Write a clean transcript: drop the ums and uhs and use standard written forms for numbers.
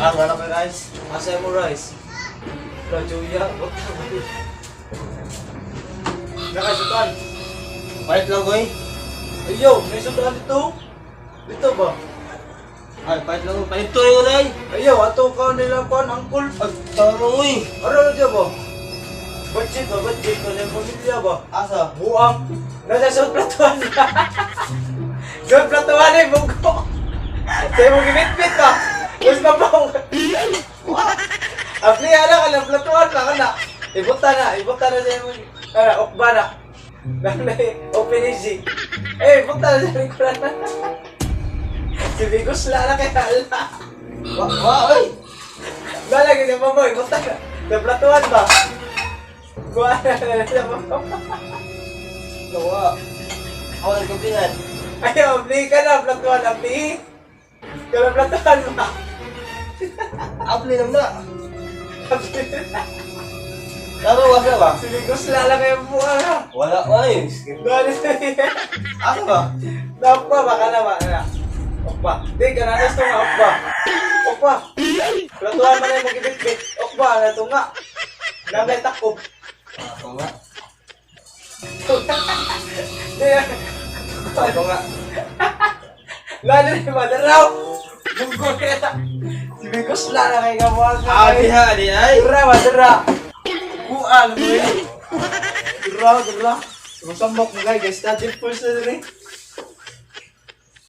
Ah, wala pa rice. Asa mo rice? La Julia, what the Nakasutan. Palit lang, koy. Ayo, may sudan dito. Dito ba? Ay, palit lang. Palit to rin ay. Ayo, ato ka nila kuan angkol. Ag, tarong, uy. Ano na dyan ba? Budget ba? Budget ka ng pamilya ba? Asa? Buang. Nasa sa platuan na. Sa platuan eh, bungko. Sa imong gibitbit ba? Mas mabong. Apli ana ka ng platuan na kana. Ibuta na sa imong ana okba na. Nanay, open easy. Eh, ibuta na sa likuran na. Si Bigos la na kay ala. Wa, wa, oy. Balag ni mamo, ibuta na. Sa platuan ba? Kuha na sa mamo. Wa. Ako nagkampingan. Ay, abli ka na, platuan, abli. Kala platuan ba? Apli lang na. Abli. Tama, wala ba? Si Bigos lala kayo buka na. Wala, oy. Dali sa Asa ba? Okpa ba ka na ba? Ano? Okpa. Di, kananas to nga, okpa. Okpa. Platuan man na yung magibitbit. Okpa, na ito nga. Namay takob. Ako nga. Di, Ako nga. lalo na yung madaraw. Bungko kaya. Si Bigos lala kayo kabuha ka. Ah, diha, di ay. Dura ba, dura. Kuan mo eh. Dura, dura. Masambok mo guys, study force na rin.